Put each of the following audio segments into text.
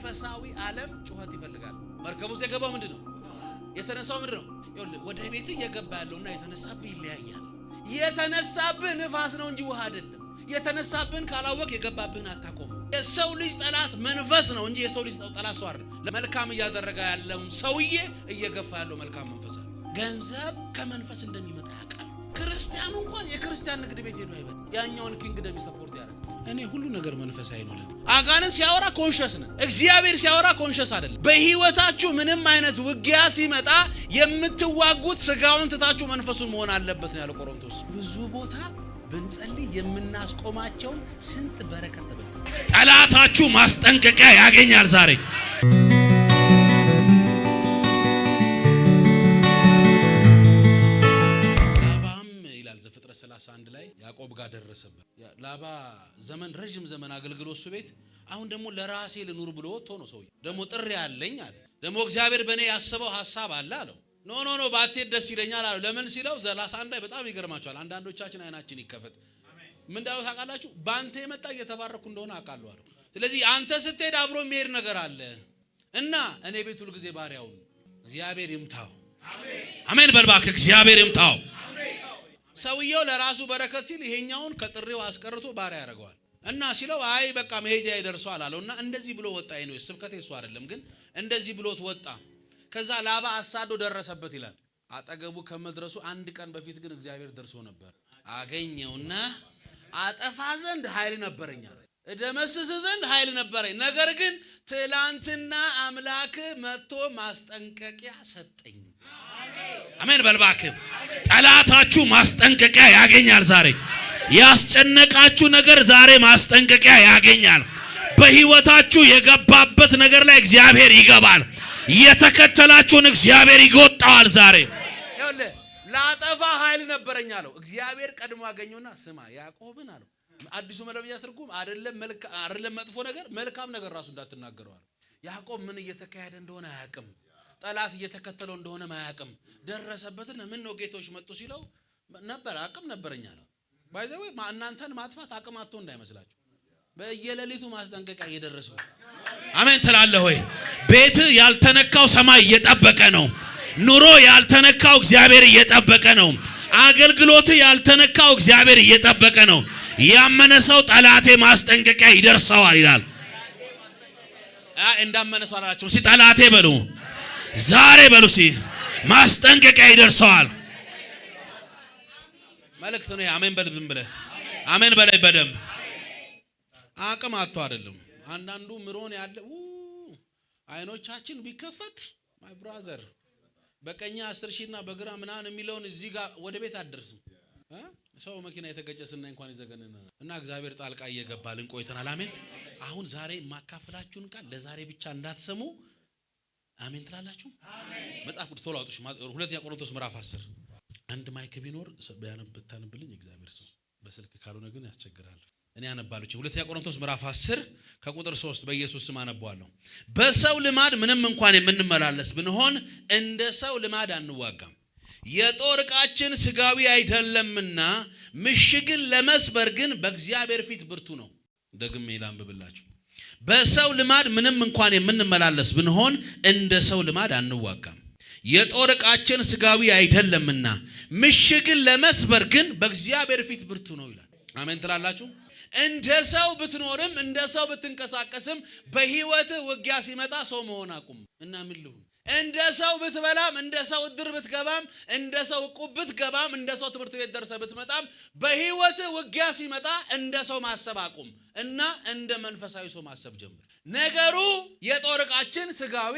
መንፈሳዊ ዓለም ጩኸት ይፈልጋል። መርከብ ውስጥ የገባው ምንድን ነው? የተነሳው ምንድን ነው? ይኸውልህ ወደ ቤትህ እየገባ ያለውና የተነሳብህ ይለያያል። የተነሳብህ ንፋስ ነው እንጂ ውሃ አይደለም። የተነሳብህን ካላወቅ የገባብህን አታቆም። የሰው ልጅ ጠላት መንፈስ ነው እንጂ የሰው ልጅ ጠላት ሰው አይደለም። መልካም እያደረገ ያለው ሰውዬ እየገፋ ያለው መልካም መንፈስ አለ። ገንዘብ ከመንፈስ እንደሚመጣ ያውቃል። ክርስቲያኑ እንኳን የክርስቲያን ንግድ ቤት ሄዶ አይበል፣ ያኛውን kingdom support ያደርጋል። እኔ ሁሉ ነገር መንፈሳዊ ነው ለኔ። አጋንንት ሲያወራ conscious ነን፣ እግዚአብሔር ሲያወራ conscious አይደለም። በህይወታችሁ ምንም አይነት ውጊያ ሲመጣ የምትዋጉት ስጋውን ትታችሁ መንፈሱን መሆን አለበት ነው ያለው ቆሮንቶስ። ብዙ ቦታ ብንጸልይ የምናስቆማቸውን ስንት በረከት ተበልተናል። ጠላታችሁ ማስጠንቀቂያ ያገኛል ዛሬ። ላባም ይላል ዘፍጥረት 31 ላይ ያዕቆብ ጋር ደረሰበት። ላባ ዘመን ረዥም ዘመን አገልግሎ እሱ ቤት አሁን ደግሞ ለራሴ ልኑር ብሎ ወጥቶ ነው ሰውዬው። ደግሞ ጥሪ አለኝ አለ። ደግሞ እግዚአብሔር በእኔ ያሰበው ሀሳብ አለ አለው። No no no ባትሄድ ደስ ይለኛል አለው። ለምን ሲለው 31 ላይ በጣም ይገርማቸዋል። አንዳንዶቻችን አይናችን ይከፈት። ምን እንዳለው ታውቃላችሁ? በአንተ የመጣ እየተባረኩ እንደሆነ አውቃለሁ አለው። ስለዚህ አንተ ስትሄድ አብሮ የሚሄድ ነገር አለ እና እኔ ቤት ሁል ጊዜ ባሪያውን እግዚአብሔር ይምታው። አሜን በል እባክህ፣ እግዚአብሔር ይምታው። ሰውየው ለራሱ በረከት ሲል ይሄኛውን ከጥሪው አስቀርቶ ባሪያ ያደርገዋል። እና ሲለው አይ በቃ መሄጃ ይደርሷል አለው። እና እንደዚህ ብሎ ወጣ። ይሄ ነው ስብከቴ፣ እሱ አይደለም ግን እንደዚህ ብሎት ወጣ። ከዛ ላባ አሳዶ ደረሰበት ይላል። አጠገቡ ከመድረሱ አንድ ቀን በፊት ግን እግዚአብሔር ደርሶ ነበር። አገኘውና አጠፋ ዘንድ ኃይል ነበረኝ አለ፣ እደመስስ ዘንድ ኃይል ነበረኝ። ነገር ግን ትላንትና አምላክ መጥቶ ማስጠንቀቂያ ሰጠኝ። አሜን በል እባክህ። ጠላታችሁ ማስጠንቀቂያ ያገኛል ዛሬ። ያስጨነቃችሁ ነገር ዛሬ ማስጠንቀቂያ ያገኛል። በህይወታችሁ የገባበት ነገር ላይ እግዚአብሔር ይገባል። የተከተላችሁን እግዚአብሔር ይጎጣዋል ዛሬ። ይኸውልህ ላጠፋ ኃይል ነበረኝ አለው። እግዚአብሔር ቀድሞ አገኘውና ስማ ያዕቆብን አለው። አዲሱ መደበኛ ትርጉም አይደለም መልካም አይደለም መጥፎ ነገር መልካም ነገር ራሱ እንዳትናገረው አለው። ያዕቆብ ምን እየተካሄደ እንደሆነ አያውቅም። ጠላት እየተከተለው እንደሆነ አያውቅም። ደረሰበትና ምን ነው ጌቶች መጡ ሲለው ነበር አቅም ነበረኝ አለው። By the way እናንተን ማጥፋት አቅም አጥቶ እንዳይመስላችሁ በየሌሊቱ ማስጠንቀቂያ እየደረሰው። አሜን ትላለህ ወይ? ቤት ያልተነካው ሰማይ እየጠበቀ ነው። ኑሮ ያልተነካው እግዚአብሔር እየጠበቀ ነው። አገልግሎት ያልተነካው እግዚአብሔር እየጠበቀ ነው። ያመነ ሰው ጠላቴ ማስጠንቀቂያ ይደርሰዋል ይላል። እንዳመነ ሰው አላላችሁም። ሲ ጠላቴ በሉ ዛሬ በሉ ሲ ማስጠንቀቂያ ይደርሰዋል። መልእክት ነው። አሜን በል ዝም ብለህ አሜን በላይ በደንብ አቅም አጥቶ አይደለም። አንዳንዱ ምሮን ያለ አይኖቻችን ቢከፈት my brother በቀኝ 10 ሺህ እና በግራ ምናምን የሚለውን እዚህ ጋር ወደ ቤት አትደርስም። ሰው መኪና የተገጨ ስናይ እንኳን ይዘገንናል። እና እግዚአብሔር ጣልቃ እየገባልን ቆይተናል። አሜን። አሁን ዛሬ የማካፍላችሁን ቃል ለዛሬ ብቻ እንዳትሰሙ አሜን ትላላችሁ። መጽሐፍ ቅዱስ ቶሎ አውጡሽ። ሁለተኛ ቆሮንቶስ ምዕራፍ 10 አንድ mic ቢኖር ብታነብልኝ እግዚአብሔር ሰው በስልክ ካልሆነ ግን ያስቸግራል። እኔ አነባለሁ። ሁለተኛ ቆሮንቶስ ምዕራፍ 10 ከቁጥር 3 በኢየሱስ ስም አነባለሁ። በሰው ልማድ ምንም እንኳን የምንመላለስ ብንሆን እንደ ሰው ልማድ አንዋጋም። የጦር ዕቃችን ስጋዊ አይደለምና ምሽግን ለመስበር ግን በእግዚአብሔር ፊት ብርቱ ነው። ደግሜ ላንብብላችሁ። በሰው ልማድ ምንም እንኳን የምንመላለስ ብንሆን እንደ ሰው ልማድ አንዋጋም። የጦር ዕቃችን ስጋዊ አይደለምና ምሽግን ለመስበር ግን በእግዚአብሔር ፊት ብርቱ ነው ይላል። አሜን ትላላችሁ። እንደ ሰው ብትኖርም እንደ ሰው ብትንቀሳቀስም በህይወትህ ውጊያ ሲመጣ ሰው መሆን አቁም እና ምን ልሁን። እንደ ሰው ብትበላም እንደ ሰው እድር ብትገባም እንደ ሰው እቁብ ብትገባም እንደ ሰው ትምህርት ቤት ደርሰህ ብትመጣም በህይወትህ ውጊያ ሲመጣ እንደ ሰው ማሰብ አቁም እና እንደ መንፈሳዊ ሰው ማሰብ ጀምር። ነገሩ የጦር ዕቃችን ስጋዊ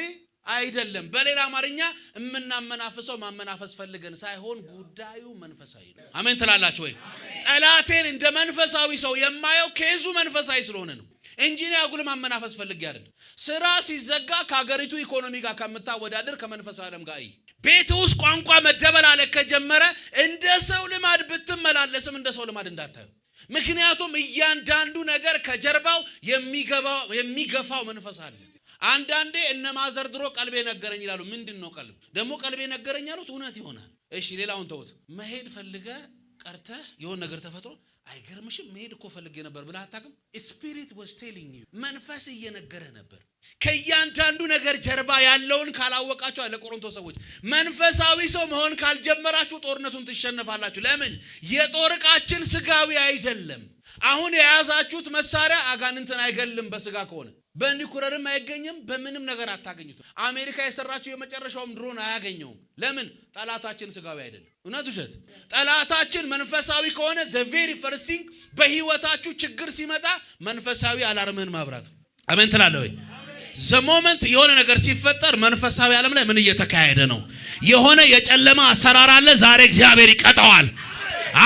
አይደለም። በሌላ አማርኛ የምናመናፍሰው ማመናፈስ ፈልገን ሳይሆን ጉዳዩ መንፈሳዊ ነው። አሜን ትላላችሁ ወይ? ጠላቴን እንደ መንፈሳዊ ሰው የማየው case ኡ መንፈሳዊ ስለሆነ ነው እንጂ እኔ አጉል ማመናፈስ ፈልጌ አይደለም። ስራ ሲዘጋ ከሀገሪቱ ኢኮኖሚ ጋር ከምታወዳደር ከመንፈሳዊ ዓለም ጋር እይ። ቤት ውስጥ ቋንቋ መደበላለቅ ከጀመረ እንደ ሰው ልማድ ብትመላለስም እንደ ሰው ልማድ እንዳታዩ። ምክንያቱም እያንዳንዱ ነገር ከጀርባው የሚገፋው መንፈስ አለ። አንዳንዴ እነ ማዘር ድሮ ቀልቤ ነገረኝ ይላሉ። ምንድነው ቀልብ? ደግሞ ቀልቤ ነገረኝ ያሉት እውነት ይሆናል። እሺ ሌላውን ተውት። መሄድ ፈልገህ ቀርተህ የሆነ ነገር ተፈጥሮ አይገርምሽም? መሄድ እኮ ፈልጌ ነበር ብለህ አታውቅም? Spirit was telling you፣ መንፈስ እየነገረህ ነበር። ከእያንዳንዱ ነገር ጀርባ ያለውን ካላወቃችሁ አለ ቆሮንቶስ ሰዎች፣ መንፈሳዊ ሰው መሆን ካልጀመራችሁ ጦርነቱን ትሸነፋላችሁ። ለምን? የጦር ዕቃችን ስጋዊ አይደለም። አሁን የያዛችሁት መሳሪያ አጋንንትን አይገልም። በስጋ ከሆነ በኒኩለርም አይገኝም፣ በምንም ነገር አታገኙትም። አሜሪካ የሰራችው የመጨረሻውም ድሮን አያገኘውም። ለምን? ጠላታችን ስጋዊ አይደለም። እውነት ውሸት? ጠላታችን መንፈሳዊ ከሆነ the very first thing በህይወታችሁ ችግር ሲመጣ መንፈሳዊ alarm ህን ማብራት። አሜን ትላለህ ወይ? The moment የሆነ ነገር ሲፈጠር መንፈሳዊ ዓለም ላይ ምን እየተካሄደ ነው? የሆነ የጨለማ አሰራር አለ። ዛሬ እግዚአብሔር ይቀጣዋል።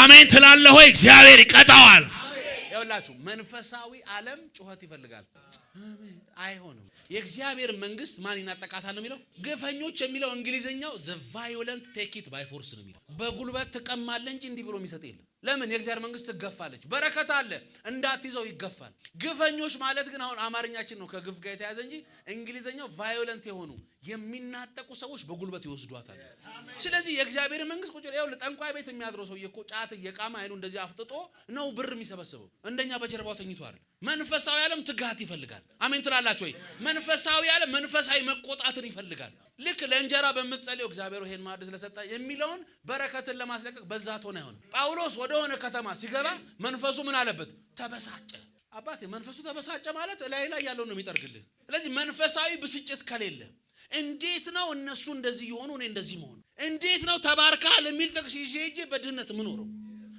አሜን ትላለህ ወይ? እግዚአብሔር ይቀጣዋል። ይኸውላችሁ መንፈሳዊ ዓለም ጩኸት ይፈልጋል። አይሆንም። የእግዚአብሔር መንግስት ማን ይናጠቃታል ነው የሚለው። ግፈኞች የሚለው እንግሊዝኛው the violent take it by force ነው የሚለው። በጉልበት ትቀማለህ እንጂ እንዲህ ብሎ የሚሰጥ የለም። ለምን? የእግዚአብሔር መንግስት ትገፋለች። በረከት አለ፣ እንዳትይዘው ይገፋል። ግፈኞች ማለት ግን አሁን አማርኛችን ነው ከግፍ ጋር የተያዘ እንጂ እንግሊዝኛው violent የሆኑ የሚናጠቁ ሰዎች በጉልበት ይወስዷታል። ስለዚህ የእግዚአብሔር መንግስት ቁጭ፣ ይኸውልህ ጠንቋይ ቤት የሚያድረው ሰውዬ እኮ ጫት እየቃመ አይኑ እንደዚህ አፍጥጦ ነው ብር የሚሰበስበው። እንደኛ በጀርባው ተኝቶ አይደል። መንፈሳዊ ዓለም ትጋት ይፈልጋል። አሜን ትላላችሁ ወይ? መንፈሳዊ ዓለም መንፈሳዊ መቆጣትን ይፈልጋል። ልክ ለእንጀራ በምትጸልየው እግዚአብሔር ይሄን ማዕድ ስለሰጠ የሚለውን በረከትን ለማስለቀቅ በዛ tone አይሆንም። ጳውሎስ ወደ ሆነ ከተማ ሲገባ መንፈሱ ምን አለበት? ተበሳጨ። አባቴ፣ መንፈሱ ተበሳጨ ማለት ላይ ላይ ያለውን ነው የሚጠርግልህ። ስለዚህ መንፈሳዊ ብስጭት ከሌለ እንዴት ነው እነሱ እንደዚህ የሆኑ እኔ እንደዚህ መሆን? እንዴት ነው ተባርካል የሚል ጥቅስ ይዤ ሄጄ በድህነት የምኖረው?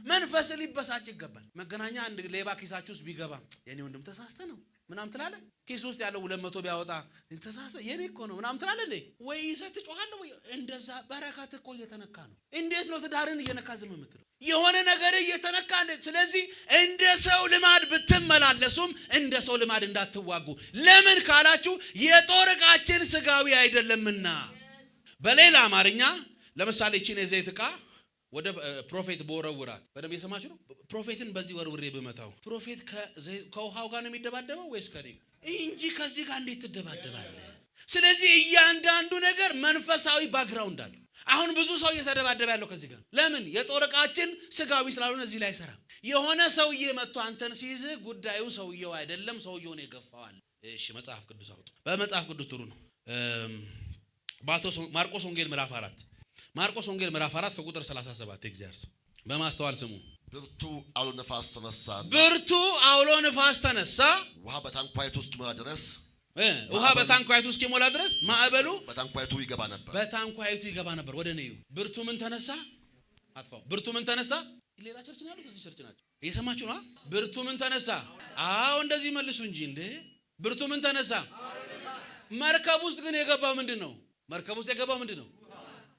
መንፈስ ሊበሳጭ ይገባል። መገናኛ አንድ ሌባ ኪሳችሁ ውስጥ ቢገባ የኔ ወንድም ተሳስተ ነው ምናምን ትላለህ። ኪስ ውስጥ ያለው 200 ቢያወጣ ተሳስተ የኔ እኮ ነው ምናምን ትላለህ እንዴ? ወይ ይዘህ ትጮኻለህ ወይ እንደዛ። በረከት እኮ እየተነካ ነው። እንዴት ነው ትዳርን እየነካ ዝም የምትለው? የሆነ ነገር እየተነካ እንዴ? ስለዚህ እንደ ሰው ልማድ ብትመላለሱም እንደ ሰው ልማድ እንዳትዋጉ። ለምን ካላችሁ የጦር ዕቃችን ስጋዊ አይደለምና። በሌላ አማርኛ ለምሳሌ ይቺን የዘይት ዕቃ ወደ prophet ብወረውራት፣ በደንብ እየሰማችሁ ነው። Prophet ን በዚህ ወርውሬ ብመታው prophet ከውሃው ጋር ነው የሚደባደበው ወይስ ከኔ ጋር? እንጂ ከዚህ ጋር እንዴት ትደባደባለህ? ስለዚህ እያንዳንዱ ነገር መንፈሳዊ background አለው። አሁን ብዙ ሰው እየተደባደበ ያለው ከዚህ ጋር ለምን? የጦር ዕቃችን ስጋዊ ስላልሆነ እዚህ ላይ አይሰራም። የሆነ ሰውዬ መጥቶ አንተን ሲይዝህ ጉዳዩ ሰውየው አይደለም፣ ሰውየውን የገፋዋል። እሺ፣ መጽሐፍ ቅዱስ አውጡ። በመጽሐፍ ቅዱስ ጥሩ ነው። ማርቆስ ወንጌል ምዕራፍ 4፣ ማርቆስ ወንጌል ምዕራፍ 4 ከቁጥር 37። እግዚአብሔር ስም በማስተዋል ስሙ። ብርቱ አውሎ ነፋስ ተነሳ። ብርቱ አውሎ ንፋስ ተነሳ። ውሃ በታንኳይቱ እስኪሞላ ድረስ ውሃ በታንኳይቱ እስኪሞላ ድረስ ማዕበሉ በታንኳይቱ ይገባ ነበር። በታንኳይቱ ይገባ ነበር። ወደ እኔ ብርቱ ምን ተነሳ? አጥፋው። ብርቱ ምን ተነሳ? ሌላ church ነው ያሉት፣ እዚህ church ናቸው። እየሰማችሁ ነው? ብርቱ ምን ተነሳ? አዎ፣ እንደዚህ መልሱ እንጂ እንዴ። ብርቱ ምን ተነሳ? መርከብ ውስጥ ግን የገባው ምንድን ነው? መርከብ ውስጥ የገባው ምንድን ነው?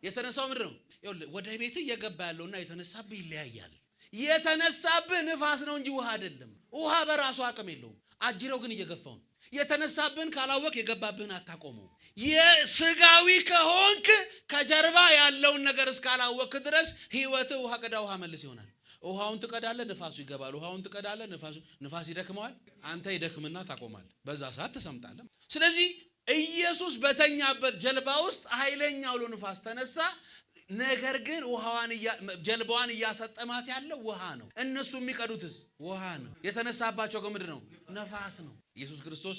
የተነሳው ምንድን ነው? ይኸውልህ ወደ ቤትህ እየገባ ያለውና የተነሳብህ ይለያያል። የተነሳብህ ንፋስ ነው እንጂ ውሃ አይደለም። ውሃ በራሱ አቅም የለውም። አጅሬው ግን እየገፋው ነው። የተነሳብህን ካላወቅ የገባብህን አታቆመው። የስጋዊ ከሆንክ ከጀርባ ያለውን ነገር እስካላወቅ ድረስ ህይወትህ ውሃ ቅዳ ውሃ መልስ ይሆናል። ውሃውን ትቀዳለህ፣ ንፋሱ ይገባል። ውሃውን ትቀዳለህ፣ ንፋሱ ንፋስ ይደክመዋል። አንተ ይደክምና ታቆማለህ። በዛ ሰዓት ትሰምጣለህ። ስለዚህ ኢየሱስ በተኛበት ጀልባ ውስጥ ኃይለኛ አውሎ ንፋስ ተነሳ። ነገር ግን ውሃዋን ጀልባዋን እያሰጠማት ያለው ውሃ ነው። እነሱ የሚቀዱትስ ውሃ ነው። የተነሳባቸው ከምንድን ነው? ነፋስ ነው። ኢየሱስ ክርስቶስ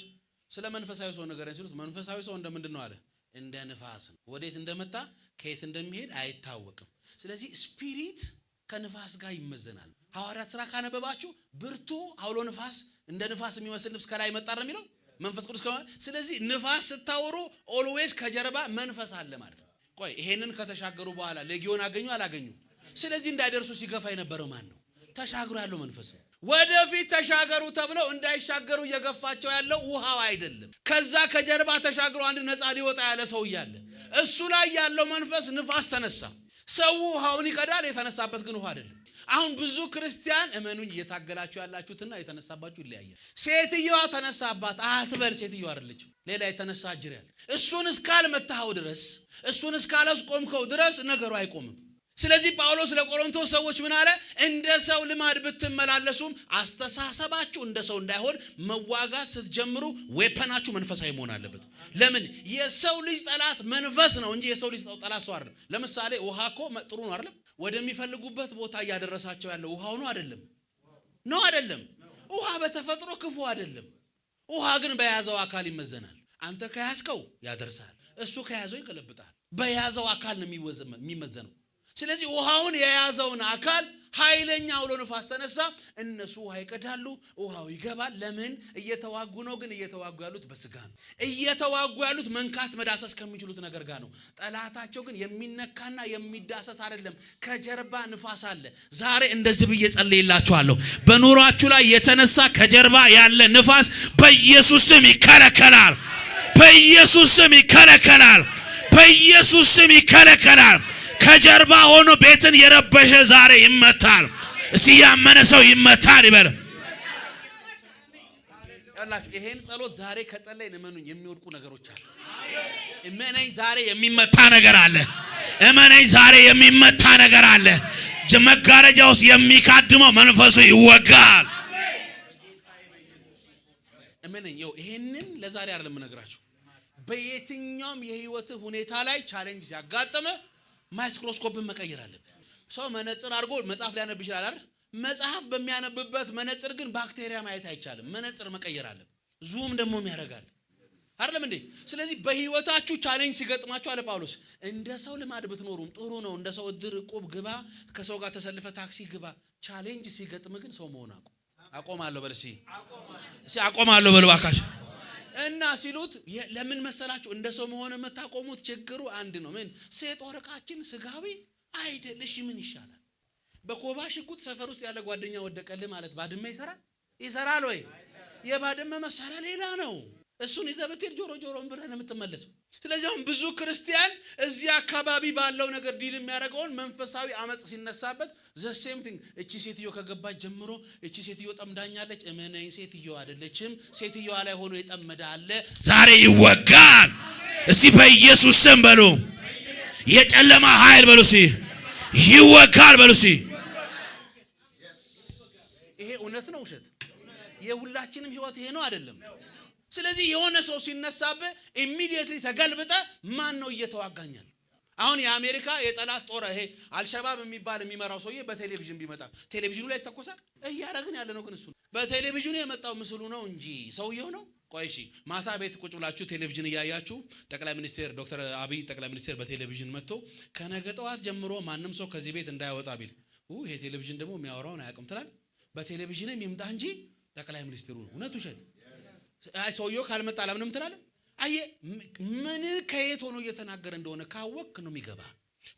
ስለ መንፈሳዊ ሰው ንገረን ሲሉት መንፈሳዊ ሰው እንደ ምንድን ነው አለ? እንደ ንፋስ ነው። ወዴት እንደመጣ ከየት እንደሚሄድ አይታወቅም። ስለዚህ spirit ከንፋስ ጋር ይመዘናል። ሐዋርያት ስራ ካነበባችሁ ብርቱ አውሎ ንፋስ፣ እንደ ንፋስ የሚመስል ንፋስ ከላይ መጣ ነው የሚለው መንፈስ ቅዱስ ከሆነ። ስለዚህ ንፋስ ስታወሩ always ከጀርባ መንፈስ አለ ማለት ነው። ቆይ፣ ይሄንን ከተሻገሩ በኋላ ሌጊዮን አገኙ አላገኙ? ስለዚህ እንዳይደርሱ ሲገፋ የነበረው ማን ነው? ተሻግሮ ያለው መንፈስ ነው። ወደፊት ተሻገሩ ተብለው እንዳይሻገሩ እየገፋቸው ያለው ውሃው አይደለም። ከዛ ከጀርባ ተሻግሮ አንድ ነፃ ሊወጣ ያለ ሰው እያለ እሱ ላይ ያለው መንፈስ ንፋስ ተነሳ። ሰው ውሃውን ይቀዳል፣ የተነሳበት ግን ውሃ አይደለም። አሁን ብዙ ክርስቲያን እመኑኝ እየታገላችሁ ያላችሁትና የተነሳባችሁ ይለያያል። ሴትየዋ ተነሳባት አትበል፣ ሴትየዋ አይደለችም። ሌላ የተነሳ አጅር ያለ እሱን እስካልመታኸው ድረስ፣ እሱን እስካላስቆምከው ድረስ ነገሩ አይቆምም። ስለዚህ ጳውሎስ ለቆሮንቶስ ሰዎች ምን አለ? እንደ ሰው ልማድ ብትመላለሱም አስተሳሰባችሁ እንደ ሰው እንዳይሆን መዋጋት ስትጀምሩ weapon ኣችሁ መንፈሳዊ መሆን አለበት። ለምን? የሰው ልጅ ጠላት መንፈስ ነው እንጂ የሰው ልጅ ጠላት ሰው አይደለም። ለምሳሌ ውሃ እኮ ጥሩ ነው አይደለም? ወደሚፈልጉበት ቦታ እያደረሳቸው ያለው ውሃው ነው አይደለም? ነው አይደለም? ውሃ በተፈጥሮ ክፉ አይደለም። ውሃ ግን በያዘው አካል ይመዘናል። አንተ ከያዝከው ያደርሳል፣ እሱ ከያዘው ይገለብጣል። በያዘው አካል ነው የሚመዘነው። ስለዚህ ውሃውን የያዘውን አካል ኃይለኛ አውሎ ንፋስ ተነሳ። እነሱ ውሃ ይቀዳሉ፣ ውሃው ይገባል። ለምን እየተዋጉ ነው? ግን እየተዋጉ ያሉት በስጋ ነው። እየተዋጉ ያሉት መንካት መዳሰስ ከሚችሉት ነገር ጋር ነው። ጠላታቸው ግን የሚነካና የሚዳሰስ አይደለም። ከጀርባ ንፋስ አለ። ዛሬ እንደዚህ ብዬ ጸልይላችኋለሁ። በኑሯችሁ ላይ የተነሳ ከጀርባ ያለ ንፋስ በኢየሱስ ስም ይከለከላል። በኢየሱስ ስም ይከለከላል። በኢየሱስ ስም ይከለከላል። ከጀርባ ሆኖ ቤትን የረበሸ ዛሬ ይመታል። እስቲ ያመነ ሰው ይመታል ይበል። ያላችሁ ይሄን ጸሎት ዛሬ ከጸለይን እመኑኝ የሚወድቁ ነገሮች አሉ። እመነኝ ዛሬ የሚመታ ነገር አለ። እመነኝ ዛሬ የሚመታ ነገር አለ። መጋረጃ ውስጥ የሚካድመው መንፈሱ ይወጋል። እመነኝ ይኸው ይሄንን ለዛሬ አይደለም የምነግራችሁ። በየትኛውም የህይወት ሁኔታ ላይ challenge ሲያጋጥም ማይክሮስኮፕን መቀየር አለብን። ሰው መነጽር አድርጎ መጽሐፍ ሊያነብ ይችላል አይደል? መጽሐፍ በሚያነብበት መነጽር ግን ባክቴሪያ ማየት አይቻልም። መነጽር መቀየር አለብን። Zoom ደግሞ ያደርጋል አይደለም እንዴ? ስለዚህ በህይወታችሁ challenge ሲገጥማችሁ አለ ጳውሎስ፣ እንደ ሰው ልማድ ብትኖሩም ጥሩ ነው። እንደ ሰው እድር እቁብ ግባ፣ ከሰው ጋር ተሰልፈ ታክሲ ግባ። Challenge ሲገጥም ግን ሰው መሆን አቁም። አቆማለሁ በል እስኪ፣ እስኪ አቆማለሁ በል እባካችሁ። እና ሲሉት ለምን መሰላችሁ እንደ ሰው መሆን የምታቆሙት? ችግሩ አንድ ነው። ምን ሴት ወርቃችን ስጋዊ አይደል? እሺ ምን ይሻላል? በኮባ ሽጉጥ ሰፈር ውስጥ ያለ ጓደኛ ወደቀልህ ማለት ባድመ ይሰራል ይሰራል ወይ? የባድመ መሳሪያ ሌላ ነው። እሱን ይዘህ ብትሄድ ጆሮ ጆሮን ብለህ ነው የምትመለሰው። ስለዚህ አሁን ብዙ ክርስቲያን እዚህ አካባቢ ባለው ነገር deal የሚያደርገውን መንፈሳዊ አመጽ ሲነሳበት the same thing። እቺ ሴትዮ ከገባች ጀምሮ እቺ ሴትዮ ጠምዳኛለች። እመነኝ ሴትዮ አይደለችም፣ ሴትዮዋ ላይ ሆኖ የጠመደ አለ። ዛሬ ይወጋል። እስቲ በኢየሱስ ስም በሉ። የጨለማ ኃይል በሉ እስቲ ይወጋል በሉ እስቲ። ይሄ እውነት ነው ውሸት? የሁላችንም ህይወት ይሄ ነው አይደለም? ስለዚህ የሆነ ሰው ሲነሳብህ immediately ተገልብጠ ማን ነው እየተዋጋኛል? አሁን የአሜሪካ የጠላት ጦር ይሄ አልሸባብ የሚባል የሚመራው ሰውዬ በቴሌቪዥን ቢመጣ ቴሌቪዥኑ ላይ ይተኮሳል። እያደረግን ያለ ነው ግን እሱ በቴሌቪዥኑ የመጣው ምስሉ ነው እንጂ ሰውየው ነው። ቆይ እሺ፣ ማታ ቤት ቁጭ ብላችሁ ቴሌቪዥን እያያችሁ ጠቅላይ ሚኒስቴር ዶክተር አብይ ጠቅላይ ሚኒስቴር በቴሌቪዥን መጥቶ ከነገ ጠዋት ጀምሮ ማንም ሰው ከዚህ ቤት እንዳይወጣ ቢል፣ ይሄ ቴሌቪዥን ደግሞ የሚያወራውን አያውቅም ትላል። በቴሌቪዥንም ይምጣ እንጂ ጠቅላይ ሚኒስትሩ ነው። እውነት ውሸት? አይ ሰውየው ካልመጣ አላምንም ትላለህ። አየህ ምን ከየት ሆኖ እየተናገረ እንደሆነ ካወቅክ ነው የሚገባ።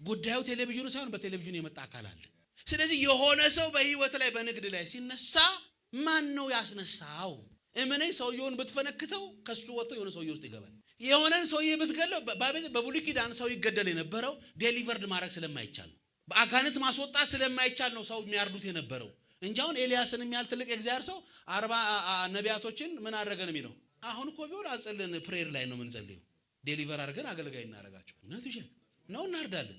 ጉዳዩ ቴሌቪዥኑ ሳይሆን በቴሌቪዥኑ የመጣ አካል አለ። ስለዚህ የሆነ ሰው በህይወት ላይ በንግድ ላይ ሲነሳ ማን ነው ያስነሳው? እመነኝ ሰውየውን ብትፈነክተው ከሱ ወጥቶ የሆነ ሰውየ ውስጥ ይገባል። የሆነን ሰውዬ ብትገለው፣ በብሉይ ኪዳን ሰው ይገደል የነበረው delivered ማድረግ ስለማይቻል ነው። በአጋንንት ማስወጣት ስለማይቻል ነው ሰው የሚያርዱት የነበረው እንጂ አሁን ኤልያስን የሚያህል ትልቅ የእግዚአብሔር ሰው 40 ነቢያቶችን ምን አደረገ ነው የሚለው። አሁን እኮ ቢሆን አጸልን prayer ላይ ነው የምንጸልየው። Deliver አድርገን አገልጋይ እናደርጋቸው። እውነት ውሸት ነው? እናርዳለን።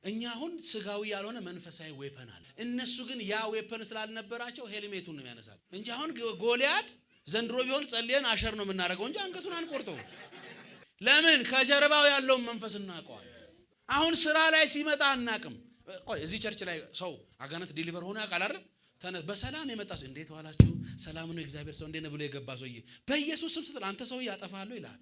እኛ አሁን ስጋዊ ያልሆነ መንፈሳዊ weapon አለ። እነሱ ግን ያ weapon ስላልነበራቸው ሄልሜቱን ነው የሚያነሳል እንጂ አሁን ጎልያድ ዘንድሮ ቢሆን ጸልየን usher ነው የምናደርገው እንጂ አንገቱን አንቆርጠው። ለምን? ከጀርባው ያለውን መንፈስ እናውቀዋለን። አሁን ስራ ላይ ሲመጣ አናቅም። ቆይ እዚህ church ላይ ሰው አጋንንት deliver ሆኖ ያውቃል አይደል? በሰላም የመጣ ሰው እንዴት ዋላችሁ ሰላም ነው እግዚአብሔር ሰው እንዴት ነው ብሎ የገባ ሰውዬ በኢየሱስ ስም ስትል አንተ ሰውዬ አጠፋለሁ ይልሃል።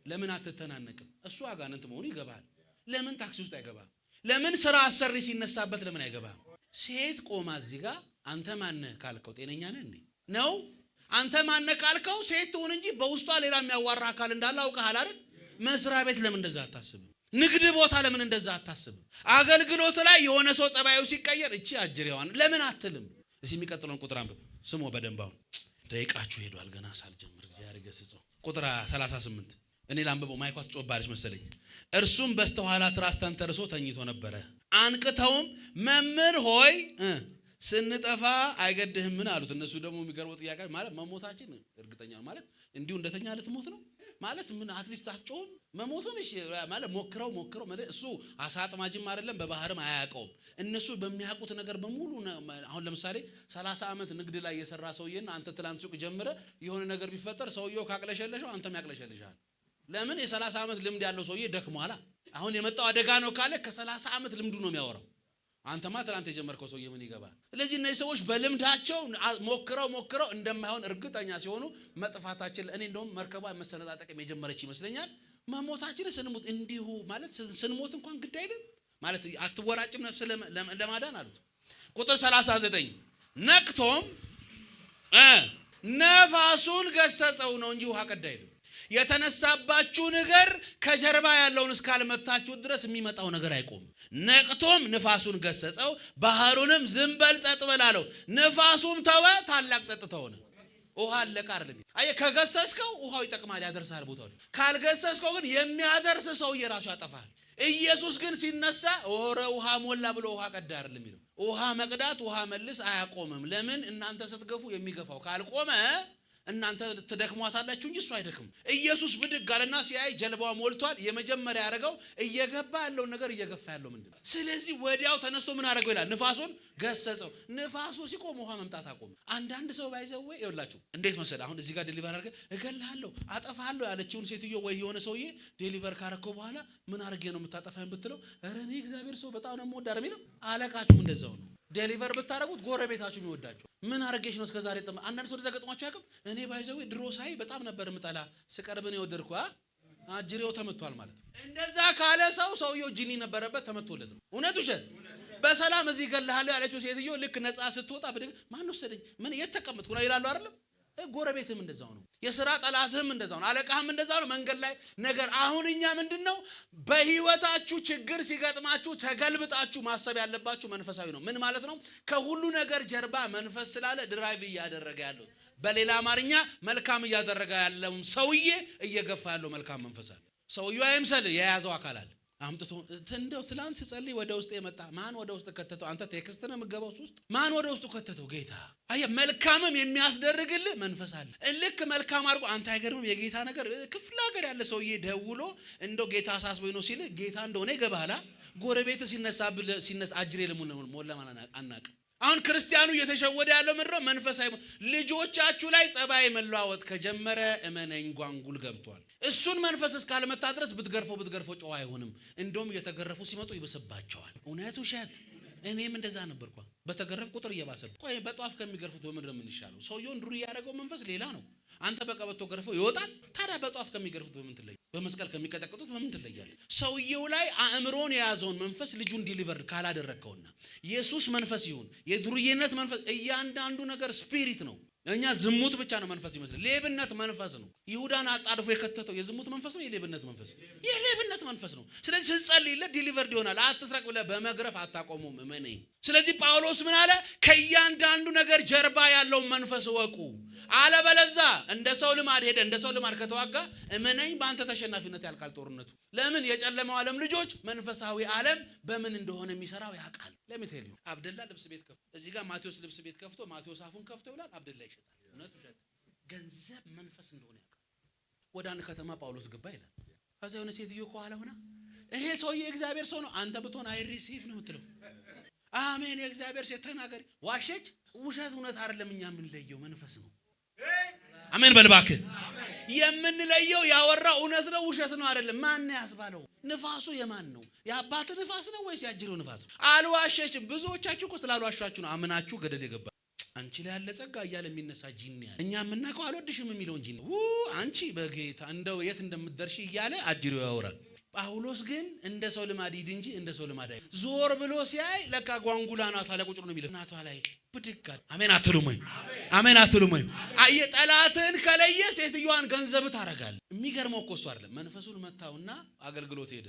ለምን አትተናነቅም? እሱ አጋንንት መሆኑ ይገባል። ለምን ታክሲ ውስጥ አይገባም? ለምን ስራ አሰሪ ሲነሳበት ለምን አይገባም? ሴት ቆማ እዚህ ጋር አንተ ማነህ ካልከው ጤነኛ ነህ እንዴ ነው? አንተ ማነህ ካልከው ሴት ትሁን እንጂ በውስጧ ሌላ የሚያዋራ አካል እንዳለ አውቀሃል አይደል? መስሪያ ቤት ለምን እንደዛ አታስብም? ንግድ ቦታ ለምን እንደዛ አታስብም? አገልግሎት ላይ የሆነ ሰው ጸባዩ ሲቀየር እቺ አጅሬዋን ለምን አትልም? እስኪ የሚቀጥለውን ቁጥር አንብብ። ስሙ በደንብ አሁን ደቂቃችሁ ሄዷል። ገና ሳልጀምር እግዚአብሔር ይገስጸው። ቁጥር 38 እኔ ላንብበው። ማይኳ ትጮባለች መሰለኝ። እርሱም በስተኋላ ትራስ ተንተርሶ ተኝቶ ነበረ። አንቅተውም መምህር ሆይ ስንጠፋ አይገድህምን አሉት። እነሱ ደግሞ የሚገርመው ጥያቄ ማለት መሞታችን እርግጠኛ ነው ማለት እንዲሁ እንደተኛ ልትሞት ነው ማለት ምን at least አትጮህም መሞቱን እሺ ማለት ሞክረው ሞክረው ማለት እሱ አሳ አጥማጅም አይደለም በባህርም አያውቀውም። እነሱ በሚያውቁት ነገር በሙሉ አሁን ለምሳሌ 30 ዓመት ንግድ ላይ የሰራ ሰውዬና አንተ ትላንት ሱቅ ጀምረ የሆነ ነገር ቢፈጠር ሰውየው ካቅለሸለሸው አንተም ያቅለሸልሻል። ለምን የ30 ዓመት ልምድ ያለው ሰውዬ ደክሟላ። አሁን የመጣው አደጋ ነው ካለ ከ30 ዓመት ልምዱ ነው የሚያወራው። አንተማ ትላንት የጀመርከው ሰውዬ ምን ይገባል? ስለዚህ እነዚህ ሰዎች በልምዳቸው ሞክረው ሞክረው እንደማይሆን እርግጠኛ ሲሆኑ መጥፋታችን፣ እኔ እንደውም መርከቧ መሰነጣጠቅም የጀመረች ይመስለኛል። መሞታችን ስንሞት እንዲሁ ማለት ስንሞት እንኳን ግድ አይልም ማለት አትወራጭም ነፍስ ለማዳን አሉት። ቁጥር 39 ነቅቶም ነፋሱን ገሰጸው ነው እንጂ ውሃ ቀዳ አይልም። የተነሳባችሁ ነገር ከጀርባ ያለውን እስካልመታችሁ ድረስ የሚመጣው ነገር አይቆምም። ነቅቶም ንፋሱን ገሰጸው፣ ባህሩንም ዝም በል ጸጥ በል አለው። ንፋሱም ተወ፣ ታላቅ ጸጥታ ሆነ። ውሃ አለቀ አይደለም። አየህ፣ ከገሰስከው ውሃው ይጠቅማል፣ ያደርሳል ቦታው ላይ። ካልገሰስከው ግን የሚያደርስ ሰውዬ ራሱ ያጠፋል። ኢየሱስ ግን ሲነሳ ኦረ ውሃ ሞላ ብሎ ውሃ ቀዳ አይደለም የሚለው። ውሃ መቅዳት ውሃ መልስ አያቆምም። ለምን? እናንተ ስትገፉ የሚገፋው ካልቆመ እናንተ ትደክሟታላችሁ እንጂ እሱ አይደክም። ኢየሱስ ብድግ አለና ሲያይ ጀልባዋ ሞልቷል። የመጀመሪያ ያደረገው እየገባ ያለውን ነገር እየገፋ ያለው ምንድነው? ስለዚህ ወዲያው ተነስቶ ምን አደረገው ይላል? ንፋሱን ገሰጸው። ንፋሱ ሲቆም ውሃ መምጣት አቆመ። አንዳንድ ሰው by the way ይኸውላችሁ እንዴት መሰለህ፣ አሁን እዚህ ጋር deliver አድርገህ እገልሃለሁ፣ አጠፋሃለሁ ያለችውን ሴትዮ ወይ የሆነ ሰውዬ deliver ካረከው በኋላ ምን አድርጌ ነው የምታጠፋኝ ብትለው፣ ኧረ እኔ እግዚአብሔር ሰው በጣም ነው የምወዳው የሚለው። አለቃችሁም እንደዛው ነው። deliver ብታረጉት ጎረቤታችሁ የሚወዳችሁ ምን አርጌሽ ነው እስከዛሬ ጥም። አንዳንድ ሰው እንደዛ ገጥሟችሁ ያውቅም? እኔ by the way ድሮ ሳይ በጣም ነበር የምጠላ፣ ስቀርብ ነው የወደድኩ። አጅሬው ተመቷል ማለት ነው። እንደዛ ካለ ሰው ሰውየው ጂኒ ነበረበት ተመቶለት ነው። እውነት ውሸት? በሰላም እዚህ እገልሃለሁ ያለችው ሴትዮ ልክ ነፃ ስትወጣ ብድግ ማን ወሰደኝ ምን የት ተቀመጥኩ ነው ይላሉ አይደለም? ጎረቤትም እንደዛው ነው። የስራ ጠላትህም እንደዛው ነው። አለቃህም እንደዛው ነው። መንገድ ላይ ነገር አሁን እኛ ምንድነው በህይወታችሁ ችግር ሲገጥማችሁ ተገልብጣችሁ ማሰብ ያለባችሁ መንፈሳዊ ነው። ምን ማለት ነው? ከሁሉ ነገር ጀርባ መንፈስ ስላለ drive እያደረገ ያለው፣ በሌላ አማርኛ መልካም እያደረገ ያለው ሰውዬ እየገፋ ያለው መልካም መንፈስ አለ። ሰውዬው አይምሰል፣ የያዘው አካል አለ። አምጥቶ እንደው ትላንት ስጸልይ ወደ ውስጥ የመጣ ማን ወደ ውስጥ ከተተው? አንተ text ነው የምገባው ውስጥ ማን ወደ ውስጡ ከተተው? ጌታ። አየህ፣ መልካምም የሚያስደርግልህ መንፈስ አለ። ልክ መልካም አድርጎ አንተ አይገርምም? የጌታ ነገር ክፍለ ሀገር ያለ ሰውዬ ደውሎ እንደው ጌታ አሳስቦኝ ነው ሲልህ ጌታ እንደሆነ ይገባሃል። ጎረቤት ሲነሳ አጅሬ ለሙን ሞላ አናውቅም። አሁን ክርስቲያኑ እየተሸወደ ያለው ምንድነው? መንፈሳዊ ልጆቻችሁ ላይ ጸባይ መለዋወጥ ከጀመረ እመነኝ ጓንጉል ገብቷል። እሱን መንፈስ እስካልመታ ድረስ ብትገርፈው ብትገርፈው ጨዋ አይሆንም። እንደውም እየተገረፉ ሲመጡ ይብስባቸዋል። እውነት ውሸት? እኔም እንደዛ ነበርኩ። በተገረፍ ቁጥር እየባሰ። ቆይ በጧፍ ከሚገርፉት በምንድን ነው የምንሻለው? ሰውየውን ዱር ያደረገው መንፈስ ሌላ ነው። አንተ በቀበቶ ገርፈው ይወጣል። ታዲያ በጧፍ ከሚገርፉት በምን ትለያለህ? በመስቀል ከሚቀጠቅጡት በምን ትለያለህ? ሰውየው ላይ አእምሮን የያዘውን መንፈስ ልጁን deliver ካላደረግከውና የሱስ መንፈስ ይሁን የዱርዬነት መንፈስ፣ እያንዳንዱ ነገር spirit ነው። እኛ ዝሙት ብቻ ነው መንፈስ ይመስላል። ሌብነት መንፈስ ነው። ይሁዳን አጣድፎ የከተተው የዝሙት መንፈስ ነው፣ የሌብነት መንፈስ ነው። የሌብነት መንፈስ ነው። ስለዚህ ስትጸልይለት delivered ይሆናል። አትስረቅ ብለህ በመግረፍ አታቆሙም፣ እመነኝ። ስለዚህ ጳውሎስ ምን አለ? ከእያንዳንዱ ነገር ጀርባ ያለውን መንፈስ እወቁ። አለበለዛ እንደ ሰው ልማድ ሄደ እንደ ሰው ልማድ ከተዋጋ እመነኝ በአንተ ተሸናፊነት ያልቃል ጦርነቱ። ለምን? የጨለማው ዓለም ልጆች መንፈሳዊ ዓለም በምን እንደሆነ የሚሰራው ያውቃል። Let me tell you፣ አብደላ ልብስ ቤት ከፍቶ እዚህ ጋር ማቴዎስ ልብስ ቤት ከፍቶ ማቴዎስ አፉን ከፍቶ ይውላል፣ አብደላ ይሸጣል። እውነት ውሸት? ገንዘብ መንፈስ እንደሆነ ያውቃል። ወደ አንድ ከተማ ጳውሎስ ገባ ይላል። ከዛ የሆነ ሴትዮ ከኋላ ሆና ይሄ ሰውዬ የእግዚአብሔር ሰው ነው፣ አንተ ብትሆን I receive ነው የምትለው። አሜን፣ የእግዚአብሔር ሴት ተናገሪ። ዋሸች። ውሸት እውነት አይደለም። እኛ የምንለየው መንፈስ ነው። አሜን በል እባክህ። የምንለየው ያወራው እውነት ነው ውሸት ነው አይደለም። ማን ያስባለው? ንፋሱ የማን ነው? የአባት ንፋስ ነው ወይስ ያጅሬው ንፋስ? አልዋሸችም። ብዙዎቻችሁ እኮ ስላልዋሻችሁ ነው አምናችሁ ገደል የገባ። አንቺ ላይ ያለ ጸጋ እያለ የሚነሳ ጂኒ ያለ፣ እኛ የምናውቀው አልወድሽም የሚለውን ጂኒ አንቺ በጌታ እንደው የት እንደምትደርሺ እያለ አጅሬው ያወራል። ጳውሎስ ግን እንደ ሰው ልማድ ሂድ እንጂ እንደ ሰው ልማድ አይ ዞር ብሎ ሲያይ ለካ ጓንጉላ ናቷ ላይ ቁጭ ነው የሚለው፣ ናቷ ላይ ብድግ አለ። አሜን አትሉም ወይ? አሜን አትሉም ወይ? አየህ፣ ጠላትህን ከለየ ሴትዮዋን ገንዘብ ታደርጋለህ። የሚገርመው እኮ እሱ አይደለም። መንፈሱን መታውና አገልግሎት ሄደ።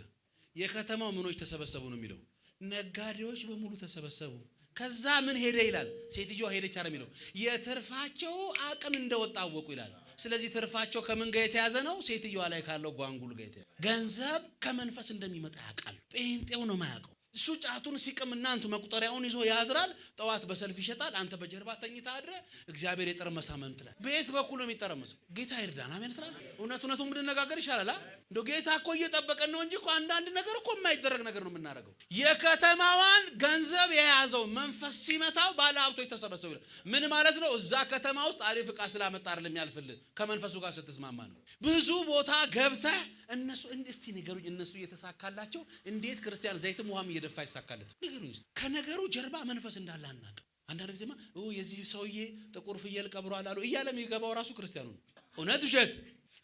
የከተማው ምኖች ተሰበሰቡ ነው የሚለው። ነጋዴዎች በሙሉ ተሰበሰቡ። ከዛ ምን ሄደ ይላል። ሴትዮዋ ሄደች አይደል የሚለው። የትርፋቸው አቅም እንደወጣ አወቁ ይላል። ስለዚህ ትርፋቸው ከምን ጋር የተያዘ ነው? ሴትዮዋ ላይ ካለው ጓንጉል ጋር የተያዘ። ገንዘብ ከመንፈስ እንደሚመጣ ያውቃል። ጴንጤው ነው የማያውቀው። እሱ ጫቱን ሲቅም እናንቱ መቁጠሪያውን ይዞ ያድራል። ጠዋት በሰልፍ ይሸጣል። አንተ በጀርባ ተኝተህ አድረህ እግዚአብሔር የጠረመሳ መም ትላለህ። በየት በኩል ነው የሚጠረመሰው? ጌታ ይርዳን። አሜን ትላለህ። እውነት እውነቱን ብንነጋገር ይሻላል። እንደው ጌታ እኮ እየጠበቀን ነው እንጂ እኮ አንዳንድ ነገር እኮ የማይደረግ ነገር ነው የምናደርገው። የከተማዋን ገንዘብ የያዘው መንፈስ ሲመታው ባለ ሀብቶች ተሰበሰቡ ይላል። ምን ማለት ነው? እዛ ከተማ ውስጥ አሪፍ ዕቃ ስላመጣ አይደለም የሚያልፍልህ፣ ከመንፈሱ ጋር ስትስማማ ነው። ብዙ ቦታ ገብተህ እነሱ እስቲ ንገሩኝ፣ እነሱ እየተሳካላቸው እንዴት ክርስቲያን ዘይትም ውሃም እየደፋ ይሳካለት? ንገሩኝ እስቲ። ከነገሩ ጀርባ መንፈስ እንዳለ አናውቅም። አንዳንድ ጊዜማ የዚህ ሰውዬ ጥቁር ፍየል ቀብሯል አሉ እያለ የሚገባው ራሱ ክርስቲያኑ ነው። እውነት ውሸት?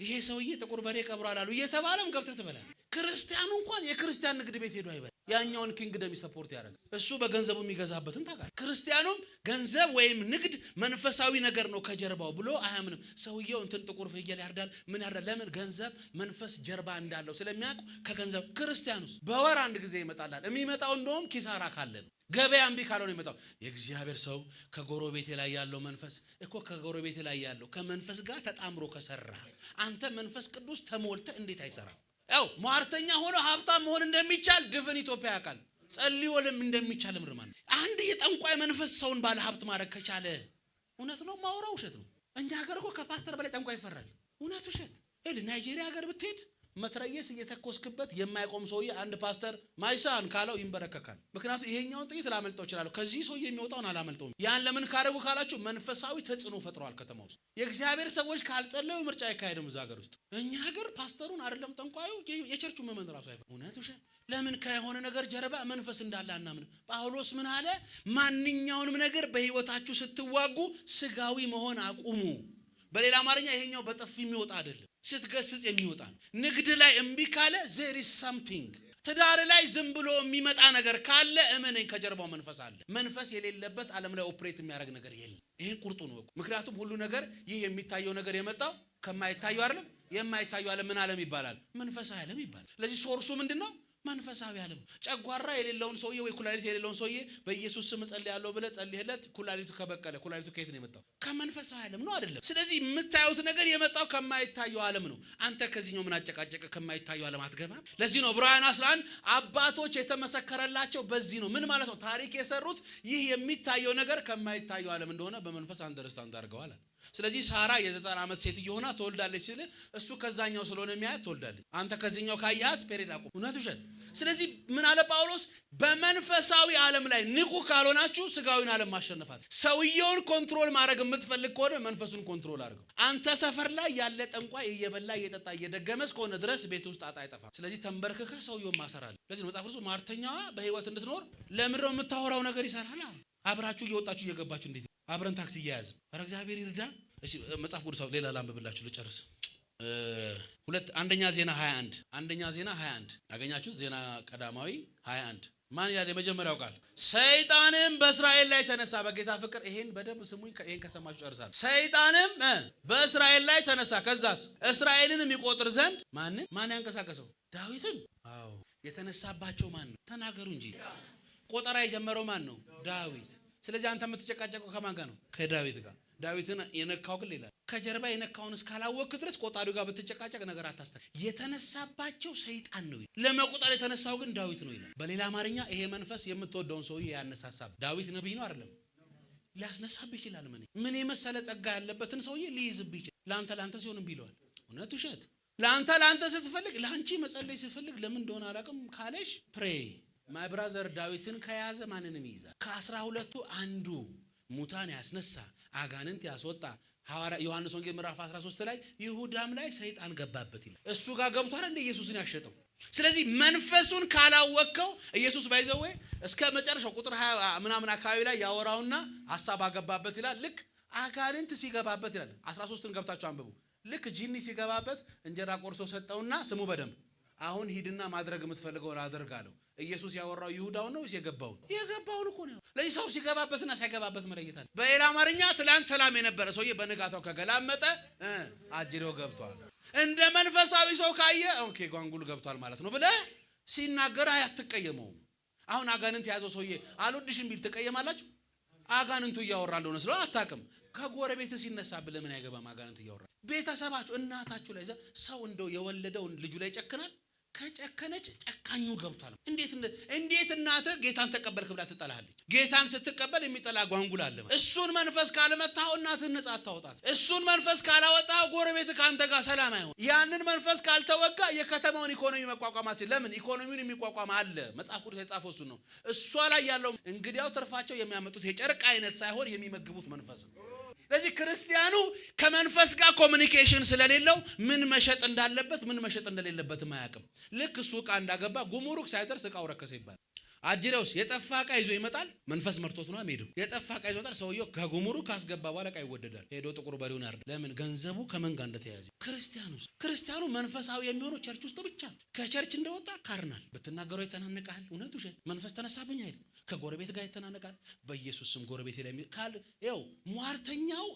ይሄ ሰውዬ ጥቁር በሬ ቀብሯል አሉ እየተባለም ገብተህ ትበላለህ። ክርስቲያኑ እንኳን የክርስቲያን ንግድ ቤት ሄዶ አይበላም። ያኛውን kingdom support ያደርጋል። እሱ በገንዘቡ የሚገዛበትን ታውቃለህ። ክርስቲያኑም ገንዘብ ወይም ንግድ መንፈሳዊ ነገር ነው ከጀርባው ብሎ አያምንም። ሰውየው እንትን ጥቁር ፍየል ያርዳል፣ ምን ያርዳል? ለምን? ገንዘብ መንፈስ ጀርባ እንዳለው ስለሚያውቁ ከገንዘብ። ክርስቲያኑስ በወር አንድ ጊዜ ይመጣላል። የሚመጣው እንደውም ኪሳራ ካለ ነው። ገበያ እምቢ ካልሆነ ይመጣው። የእግዚአብሔር ሰው ከጎረቤቴ ላይ ያለው መንፈስ እኮ ከጎረቤቴ ላይ ያለው ከመንፈስ ጋር ተጣምሮ ከሰራ አንተ መንፈስ ቅዱስ ተሞልተህ እንዴት አይሰራም? ያው ሟርተኛ ሆኖ ሀብታም መሆን እንደሚቻል ድፍን ኢትዮጵያ ያውቃል። ጸልዮልም እንደሚቻል ምርማን አንድ የጠንቋይ መንፈስ ሰውን ባለ ሀብት ማድረግ ከቻለ እውነት ነው ማውራው ውሸት ነው? እኛ ሀገር እኮ ከፓስተር በላይ ጠንቋይ ይፈራል። እውነት ውሸት? ናይጄሪያ ሀገር ብትሄድ መትረየስ እየተኮስክበት የማይቆም ሰውዬ አንድ ፓስተር my son ካለው ይንበረከካል። ምክንያቱም ይሄኛውን ጥይት ላመልጠው እችላለሁ፣ ከዚህ ሰውዬ የሚወጣውን አላመልጠውም። ያን ለምን ካደረጉ ካላችሁ መንፈሳዊ ተጽዕኖ ፈጥረዋል ከተማ ውስጥ። የእግዚአብሔር ሰዎች ካልጸለዩ ምርጫ አይካሄድም እዛ ሀገር ውስጥ። እኛ ሀገር ፓስተሩን አይደለም ጠንቋዩ የቸርቹ ምዕመን ራሱ አይፈራም። እውነት ውሸት? ለምን ከሆነ ነገር ጀርባ መንፈስ እንዳለ አናምንም። ጳውሎስ ምን አለ? ማንኛውንም ነገር በህይወታችሁ ስትዋጉ ስጋዊ መሆን አቁሙ። በሌላ አማርኛ ይሄኛው በጥፊ የሚወጣ አይደለም፣ ስትገስጽ የሚወጣ ነው። ንግድ ላይ እምቢ ካለ there is something። ትዳር ላይ ዝም ብሎ የሚመጣ ነገር ካለ እመነኝ ከጀርባው መንፈስ አለ። መንፈስ የሌለበት ዓለም ላይ operate የሚያደርግ ነገር የለም። ይሄን ቁርጡ ነው። ምክንያቱም ሁሉ ነገር ይህ የሚታየው ነገር የመጣው ከማይታየው አይደለም። የማይታየው ዓለም ምን ዓለም ይባላል? መንፈሳዊ ዓለም ይባላል። ስለዚህ source ኡ ምንድነው? መንፈሳዊ ዓለም። ጨጓራ የሌለውን ሰውዬ ወይ ኩላሊት የሌለውን ሰውዬ በኢየሱስ ስም ጸልያለሁ ብለህ ጸልይለት፣ ኩላሊቱ ከበቀለ ኩላሊቱ ከየት ነው የመጣው? ከመንፈሳዊ ዓለም ነው አይደለም? ስለዚህ የምታዩት ነገር የመጣው ከማይታየው ዓለም ነው። አንተ ከዚህኛው ምን አጨቃጨቀ? ከማይታየው ዓለም አትገባም። ለዚህ ነው ዕብራውያን 11 አባቶች የተመሰከረላቸው በዚህ ነው። ምን ማለት ነው? ታሪክ የሰሩት ይህ የሚታየው ነገር ከማይታየው ዓለም እንደሆነ በመንፈስ understand አድርገዋል። ስለዚህ ሳራ የ90 ዓመት ሴትዮ ሆና ትወልዳለች ሲል እሱ ከዛኛው ስለሆነ የሚያያት ትወልዳለች። አንተ ከዚህኛው ካያት period አቁም። እውነት ውሸት? ስለዚህ ምን አለ ጳውሎስ? በመንፈሳዊ ዓለም ላይ ንቁ ካልሆናችሁ ስጋዊን ዓለም ማሸነፋት። ሰውየውን control ማድረግ የምትፈልግ ከሆነ መንፈሱን control አድርገው። አንተ ሰፈር ላይ ያለ ጠንቋይ እየበላ እየጠጣ እየደገመ እስከሆነ ድረስ ቤት ውስጥ ጣጣ አይጠፋም። ስለዚህ ተንበርክከህ ሰውየውን ማሰር አለ። ለዚህ ነው መጽሐፍ ቅዱስ ሟርተኛዋ በህይወት እንድትኖር ለምንድነው የምታወራው ነገር ይሰራል። አብራችሁ እየወጣችሁ እየገባችሁ እንዴት አብረን ታክሲ እየያዝን፣ ኧረ እግዚአብሔር ይርዳ። እሺ መጽሐፍ ቅዱስ ሌላ ላንብብላችሁ ልጨርስ። አንደኛ ዜና 21፣ አንደኛ ዜና 21 አገኛችሁት? ዜና ቀዳማዊ 21 ማን ይላል? የመጀመሪያው ቃል ሰይጣንም በእስራኤል ላይ ተነሳ። በጌታ ፍቅር ይሄን በደንብ ስሙኝ፣ ይሄን ከሰማችሁ ጨርሳለሁ። ሰይጣንም በእስራኤል ላይ ተነሳ። ከዛስ እስራኤልን የሚቆጥር ዘንድ ማንን ማን ያንቀሳቀሰው? ዳዊትን። አዎ የተነሳባቸው ማን ነው? ተናገሩ እንጂ። ቆጠራ የጀመረው ማን ነው? ዳዊት። ስለዚህ አንተ የምትጨቃጨቀው ከማን ጋር ነው? ከዳዊት ጋር። ዳዊትን የነካው ግን ሌላ። ከጀርባ የነካውን እስካላወቅክ ድረስ ቆጣሪው ጋር ብትጨቃጨቅ ነገር አታስተካክል። የተነሳባቸው ሰይጣን ነው። ለመቆጠር የተነሳው ግን ዳዊት ነው ይላል። በሌላ አማርኛ ይሄ መንፈስ የምትወደውን ሰውዬ ያነሳሳብ። ዳዊት ነብይ ነው አይደለም? ሊያስነሳብህ ይችላል። ምን የመሰለ ጸጋ ያለበትን ሰውዬ ሊይዝብህ ይችላል። ላንተ ላንተ ሲሆን እምቢ ይለዋል። እውነት ውሸት? ላንተ ላንተ ስትፈልግ ላንቺ መጸለይ ስትፈልግ ለምን እንደሆነ አላውቅም ካለሽ pray my brother። ዳዊትን ከያዘ ማንንም ይይዛል። ከ12ቱ አንዱ ሙታን ያስነሳ አጋንንት ያስወጣ ሐዋርያ ዮሐንስ ወንጌል ምዕራፍ 13 ላይ ይሁዳም ላይ ሰይጣን ገባበት ይላል። እሱ ጋር ገብቷል እንደ ኢየሱስን ያሸጠው። ስለዚህ መንፈሱን ካላወቅከው ኢየሱስ by the way እስከ መጨረሻው ቁጥር 20 ምናምን አካባቢ ላይ ያወራውና ሐሳብ አገባበት ይላል። ልክ አጋንንት ሲገባበት ይላል። 13ን ገብታችሁ አንብቡ። ልክ ጂኒ ሲገባበት እንጀራ ቆርሶ ሰጠውና ስሙ በደንብ አሁን ሂድና ማድረግ የምትፈልገውን አድርግ አለው። ኢየሱስ ያወራው ይሁዳውን ነው ወይስ የገባውን? የገባውን እኮ ነው። ለዚህ ሰው ሲገባበትና ሳይገባበት መለየት አለ። በሌላ አማርኛ ትላንት ሰላም የነበረ ሰውዬ በንጋታው ከገላመጠ አጅሬው ገብቷል። እንደ መንፈሳዊ ሰው ካየ okay ጓንጉል ገብቷል ማለት ነው ብለህ ሲናገር አትቀየመውም። አሁን አጋንንት የያዘው ሰውዬ አልወድሽም ቢል ትቀየማላችሁ? አጋንንቱ እያወራ እንደሆነ ስለሆነ አታውቅም። ከጎረቤት ሲነሳብህ ለምን አይገባም? አጋንንት እያወራ ቤተሰባችሁ እናታችሁ ላይ ሰው እንደው የወለደውን ልጁ ላይ ይጨክናል። ከጨከነች ጨካኙ ገብቷል። እንዴት እናትህ ጌታን ተቀበልክ ብላ ትጠላሃለች? ጌታን ስትቀበል የሚጠላ ጓንጉል አለ። እሱን መንፈስ ካልመታው እናትህን ነጻ አታወጣት። እሱን መንፈስ ካላወጣው ጎረቤትህ ካንተ ጋር ሰላም አይሆን። ያንን መንፈስ ካልተወጋ የከተማውን ኢኮኖሚ መቋቋም አትችልም። ለምን? ኢኮኖሚውን የሚቋቋም አለ። መጽሐፍ ቅዱስ የጻፈው እሱን ነው። እሷ ላይ ያለው እንግዲያው ትርፋቸው የሚያመጡት የጨርቅ አይነት ሳይሆን የሚመግቡት መንፈስ ነው። ስለዚህ ክርስቲያኑ ከመንፈስ ጋር communication ስለሌለው ምን መሸጥ እንዳለበት ምን መሸጥ እንደሌለበትም አያውቅም። ልክ እሱ ዕቃ እንዳገባ ጉምሩክ ሳይደርስ ዕቃው ረከሰ ይባላል። አጅሬውስ የጠፋ ዕቃ ይዞ ይመጣል። መንፈስ መርቶት ነው የሚሄደው። የጠፋ ዕቃ ይዞ ይመጣል። ሰውየው ከጉምሩክ ካስገባ በኋላ ዕቃ ይወደዳል። ሄዶ ጥቁር በሬውን ያርዳል። ለምን? ገንዘቡ ከመን ጋር እንደተያያዘ። ክርስቲያኑስ ክርስቲያኑ መንፈሳዊ የሚሆነው church ውስጥ ብቻ። ከ church እንደወጣ carnal ብትናገረው ይተናነቃል። እውነት ውሸት፣ መንፈስ ተነሳብኝ አይልም። ከጎረቤት ጋር ይተናነቃል። በኢየሱስ ስም ጎረቤት ላይ ካል ይኸው ሟርተኛው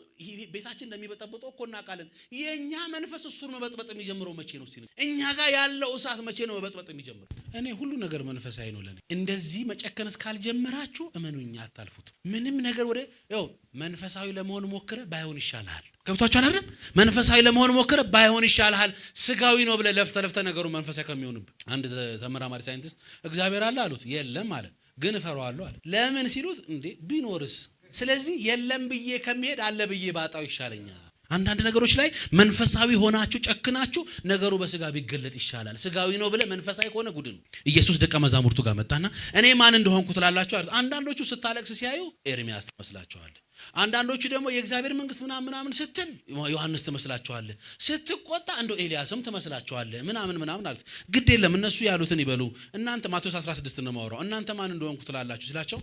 ቤታችን እንደሚበጠብጠው እኮ እናውቃለን። የእኛ መንፈስ እሱን መበጥበጥ የሚጀምረው መቼ ነው? እስቲ እኛ ጋር ያለው እሳት መቼ ነው መበጥበጥ የሚጀምረው? እኔ ሁሉ ነገር መንፈሳዊ ነው ለኔ። እንደዚህ መጨከን እስካልጀመራችሁ እመኑኛ አታልፉት። ምንም ነገር ወደ ይኸው መንፈሳዊ ለመሆን ሞክረ ባይሆን ይሻልሃል። ገብቷችኋል አይደል? መንፈሳዊ ለመሆን ሞክረ ባይሆን ይሻልሃል። ስጋዊ ነው ብለህ ለፍተ ለፍተ ነገሩ መንፈሳዊ ከሚሆንብህ። አንድ ተመራማሪ ሳይንቲስት እግዚአብሔር አለ አሉት። የለም አለ። ግን እፈራዋለሁ አለ። ለምን ሲሉት እንዴ ቢኖርስ? ስለዚህ የለም ብዬ ከሚሄድ አለ ብዬ ባጣው ይሻለኛል። አንዳንድ ነገሮች ላይ መንፈሳዊ ሆናችሁ ጨክናችሁ ነገሩ በስጋ ቢገለጥ ይሻላል። ስጋዊ ነው ብለህ መንፈሳዊ ከሆነ ጉድ ነው። ኢየሱስ ደቀ መዛሙርቱ ጋር መጣና እኔ ማን እንደሆንኩ ትላላችሁ አለ። አንዳንዶቹ ስታለቅስ ሲያዩ ኤርሚያስ ትመስላችኋለህ። አንዳንዶቹ ደግሞ የእግዚአብሔር መንግስት ምናምን ምናምን ስትል ዮሐንስ ትመስላችኋለህ። ስትቆጣ እንደው ኤልያስም ትመስላችኋለህ ምናምን ምናምን አሉት። ግድ የለም እነሱ ያሉትን ይበሉ። እናንተ ማቴዎስ 16 ነው የማወራው። እናንተ ማን እንደሆንኩ ትላላችሁ ሲላቸው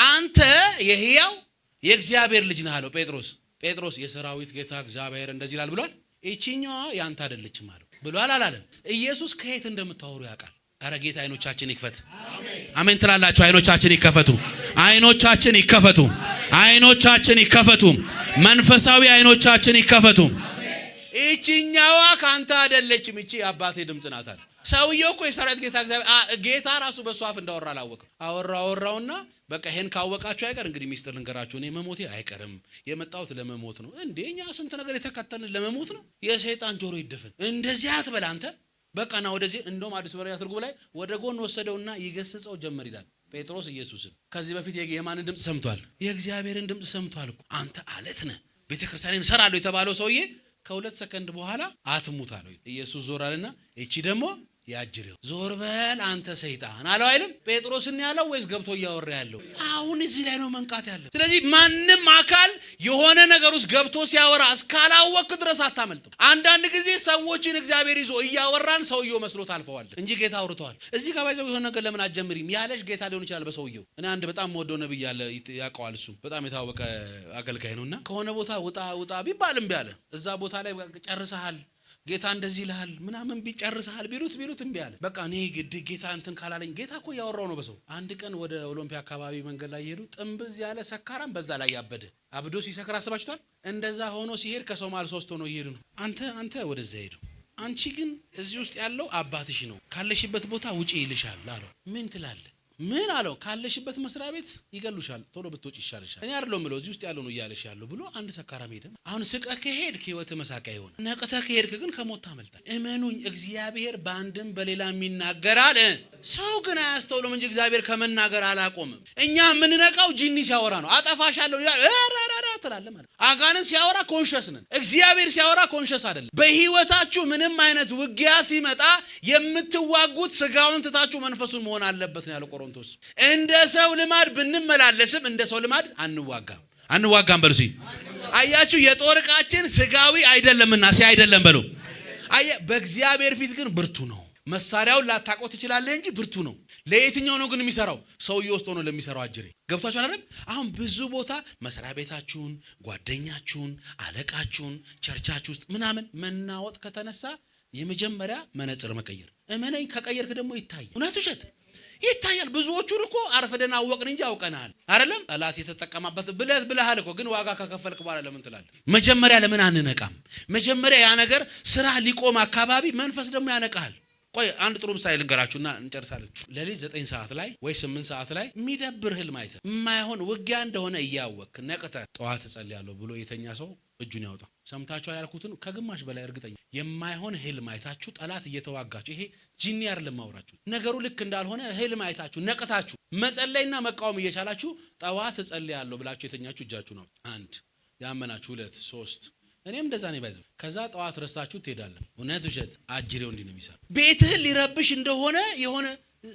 አንተ የሕያው የእግዚአብሔር ልጅ ነህ አለው ጴጥሮስ። ጴጥሮስ የሰራዊት ጌታ እግዚአብሔር እንደዚህ ይላል ብሏል። ይቺኛዋ ያንተ አይደለችም አለው ብሏል አላለም? ኢየሱስ ከየት እንደምታወሩ ያውቃል። አረ ጌታ አይኖቻችን ይክፈት። አሜን ትላላችሁ? አይኖቻችን ይከፈቱ። አይኖቻችን ይከፈቱ። አይኖቻችን ይከፈቱ። መንፈሳዊ አይኖቻችን ይከፈቱ። ይቺኛዋ ካንተ አይደለችም፣ ይቺ አባቴ ድምጽ ናት አለ። ሰውየው እኮ የሰራዊት ጌታ እግዚአብሔር ጌታ ራሱ በሱ አፍ እንዳወራ አላወቅም። አወራውና በቃ ይሄን ካወቃችሁ አይቀር እንግዲህ ሚስጥር ልንገራችሁ፣ እኔ መሞቴ አይቀርም፣ የመጣሁት ለመሞት ነው። እንዴ እኛ ስንት ነገር የተከተልን ለመሞት ነው? የሰይጣን ጆሮ ይደፍን። እንደዚህ አትበል አንተ። በቃ ና ወደዚህ። እንደውም አዲሱ መረጃ ትርጉም ላይ ወደ ጎን ወሰደውና ይገስጸው ጀመር ይላል ጴጥሮስ ኢየሱስን። ከዚህ በፊት የማንን ድምጽ ሰምቷል? የእግዚአብሔርን ድምጽ ሰምቷል እኮ። አንተ አለት ነህ፣ ቤተክርስቲያኔን እሰራለሁ የተባለው ሰውዬ ከ2 ሰከንድ በኋላ አትሙት አለው። ኢየሱስ ዞር አለና እቺ ደግሞ ያጅሬው ዞር በል አንተ ሰይጣን አለው አይልም? ጴጥሮስን ያለው ወይስ ገብቶ እያወራ ያለው? አሁን እዚህ ላይ ነው መንቃት ያለው። ስለዚህ ማንም አካል የሆነ ነገር ውስጥ ገብቶ ሲያወራ እስካላወቅክ ድረስ አታመልጥም። አንዳንድ ጊዜ ሰዎችን እግዚአብሔር ይዞ እያወራን ሰውየው መስሎት አልፈዋል እንጂ ጌታ አውርተዋል። እዚህ ጋር ባይዘው የሆነ ነገር ለምን አትጀምሪም ያለሽ ጌታ ሊሆን ይችላል በሰውየው። እኔ አንድ በጣም የምወደው ነብይ አለ፣ ያውቀዋል፣ እሱ በጣም የታወቀ አገልጋይ ነውና ከሆነ ቦታ ውጣ ውጣ ቢባል እምቢ አለ። እዛ ቦታ ላይ ጨርሰሃል ጌታ እንደዚህ ይልሃል ምናምን ቢጨርስሃል ቢሉት ቢሉት እምቢ አለ። በቃ እኔ ጌታ እንትን ካላለኝ ጌታ እኮ እያወራው ነው በሰው። አንድ ቀን ወደ ኦሎምፒያ አካባቢ መንገድ ላይ እየሄዱ ጥንብዝ ያለ ሰካራም በዛ ላይ ያበደ አብዶ ሲሰክር አስባችኋል? እንደዛ ሆኖ ሲሄድ ከሰው መሃል ሶስት ሆኖ እየሄዱ ነው። አንተ ወደዛ ሄዱ፣ አንቺ ግን እዚህ ውስጥ ያለው አባትሽ ነው፣ ካለሽበት ቦታ ውጪ ይልሻል አለው። ምን ትላለህ? ምን አለው? ካለሽበት መስሪያ ቤት ይገሉሻል፣ ቶሎ ብትወጪ ይሻልሻል። እኔ አይደለሁም ብሎ እዚህ ውስጥ ያለው ነው እያለሽ ያለው ብሎ አንድ ሰካራም ሄደ። አሁን ስቀህ ከሄድክ ህይወትህ መሳቂያ ይሆናል። ነቅተህ ከሄድክ ግን ከሞት ታመልጣለህ። እመኑኝ እግዚአብሔር በአንድም በሌላም ይናገራል። ሰው ግን አያስተውልም እንጂ እግዚአብሔር ከመናገር አላቆምም። እኛ የምንነቃው ጂኒ ሲያወራ ነው። አጠፋሻለሁ ይላል፣ ኧረ ኧረ ኧረ ትላለህ ማለት ነው። አጋንንት ሲያወራ conscious ነን። እግዚአብሔር ሲያወራ conscious አይደለም። በህይወታችሁ ምንም አይነት ውጊያ ሲመጣ የምትዋጉት ስጋውን ትታችሁ መንፈሱን መሆን አለበት ነው ያለው ቆሮንቶስ። እንደ ሰው ልማድ ብንመላለስም እንደ ሰው ልማድ አንዋጋም። አንዋጋም በሉ እስኪ። አያችሁ የጦር ዕቃችን ስጋዊ አይደለምና ሲ አይደለም በሉ። አየ በእግዚአብሔር ፊት ግን ብርቱ ነው። መሳሪያውን ላታውቀው ትችላለህ እንጂ ብርቱ ነው። ለየትኛው ነው ግን የሚሰራው? ሰውየው ውስጥ ሆኖ ለሚሰራው አጅሬ። ገብቷችኋል አይደል? አሁን ብዙ ቦታ መስሪያ ቤታችሁን፣ ጓደኛችሁን፣ አለቃችሁን፣ ቸርቻችሁ ውስጥ ምናምን መናወጥ ከተነሳ የመጀመሪያ መነጽር መቀየር። እመነኝ ከቀየርክ ደግሞ ይታያል። እውነት ውሸት ይታያል። ብዙዎቹን እኮ አርፍደን አወቅን እንጂ አውቀናል አይደለም? ጠላት የተጠቀመበት ብለህ ብለሃል እኮ ግን ዋጋ ከከፈልክ በኋላ ለምን ትላለህ? መጀመሪያ ለምን አንነቃም? መጀመሪያ ያ ነገር ስራ ሊቆም አካባቢ መንፈስ ደግሞ ያነቃል። ቆይ አንድ ጥሩ ምሳሌ ልንገራችሁና እንጨርሳለን። ሌሊት 9 ሰዓት ላይ ወይ 8 ሰዓት ላይ የሚደብር ህልም አይተህ የማይሆን ውጊያ እንደሆነ እያወቅክ ነቅተህ ጠዋት እጸልያለሁ ብሎ የተኛ ሰው እጁን ያውጣ። ሰምታችኋል ያልኩትን ከግማሽ በላይ እርግጠኛ የማይሆን ህልም አይታችሁ ጠላት እየተዋጋችሁ፣ ይሄ ጂኒ አይደለም ማውራችሁ፣ ነገሩ ልክ እንዳልሆነ ህልም አይታችሁ ነቅታችሁ መጸለይና መቃወም እየቻላችሁ ጠዋት እጸልያለሁ ብላችሁ የተኛችሁ እጃችሁ ነው። አንድ ያመናችሁ፣ 2 3 እኔም እንደዛ ነኝ ባይዘው። ከዛ ጠዋት ረስታችሁ ትሄዳለህ። እውነት ውሸት አጅሬው እንዲህ ነው የሚሰራው። ቤትህን ሊረብሽ እንደሆነ የሆነ